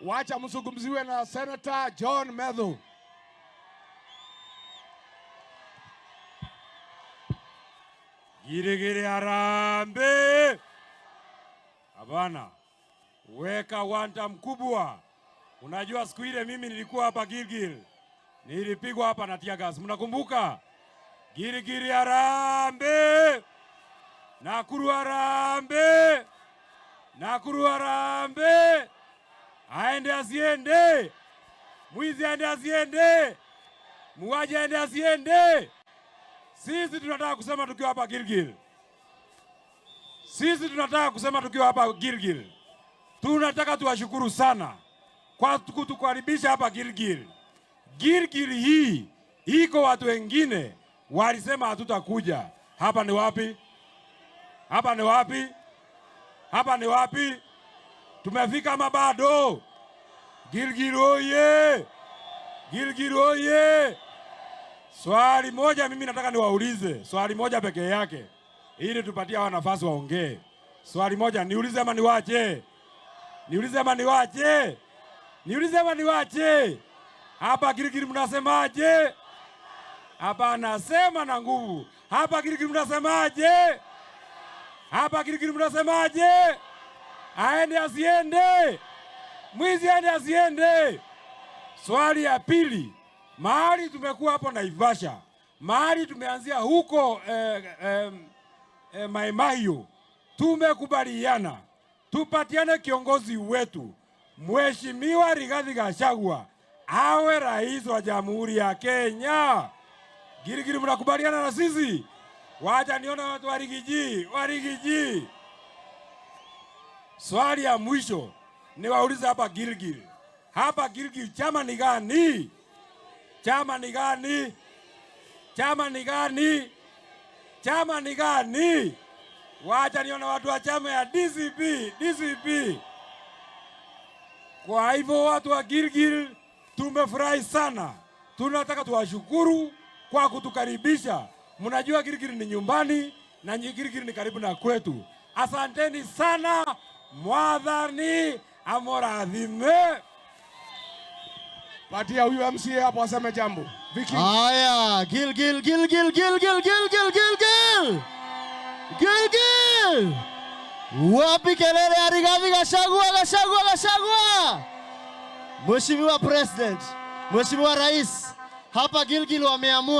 Wacha mzungumziwe na Senator John Methu. Gilgil harambee! Hapana, weka wanta mkubwa. Unajua siku ile mimi nilikuwa hapa Gilgil, nilipigwa hapa na tear gas, mnakumbuka? Gilgil harambee! Nakuru harambee! Nakuru harambee! Aende asiende? Mwizi aende asiende? Muuaji aende asiende? Sisi tunataka kusema tukiwa hapa Gilgil, sisi tunataka kusema tukiwa hapa Gilgil, tunataka tuwashukuru sana kwa kutukaribisha hapa Gilgil. Gilgil hii iko watu wengine walisema hatutakuja hapa. Ni wapi? Hapa ni wapi? Hapa ni wapi? Tumefika ama bado? Gilgil oye! Gilgil oye! Swali moja mimi nataka niwaulize, swali moja pekee yake, ili tupatie hawa nafasi waongee. Swali moja niulize ama niwache? Niulize ama niwache? Niulize ama niwache? Hapa Gilgil mnasemaje? Hapa nasema na nguvu. Hapa Gilgil mnasemaje? Hapa Gilgil mnasemaje? Aende asiende? Mwizi aende asiende? Swali ya pili, mahali tumekuwa hapo Naivasha, mahali tumeanzia huko Mai Mahiu, tumekubaliana tupatiane kiongozi wetu Mheshimiwa Rigathi Gachagua awe rais wa Jamhuri ya Kenya. Gilgil, mnakubaliana na sisi? Wacha nione watu wa Riggy G, wa Riggy G. Swali ya mwisho niwaulize hapa Gilgil, hapa Gilgil chama ni gani? Chama ni gani? Chama ni gani? Chama ni gani? Wacha nione watu wa chama ya DCP, DCP. Kwa hivyo watu wa Gilgil tumefurahi sana, tunataka tuwashukuru kwa kutukaribisha. Mnajua Gilgil ni nyumbani na Gilgil ni karibu na kwetu. Asanteni sana, Mwathani amurathime. Patia huyu MCA hapo aseme jambo. Vicky. Haya, Gil Gil Gil Gil Gil Gil Gil Gil Gil Gil. Gil Gil. Wapi kelele ya Rigathi Gachagua, Gachagua, Gachagua? Mheshimiwa President, Mheshimiwa Rais, hapa Gilgil wameamua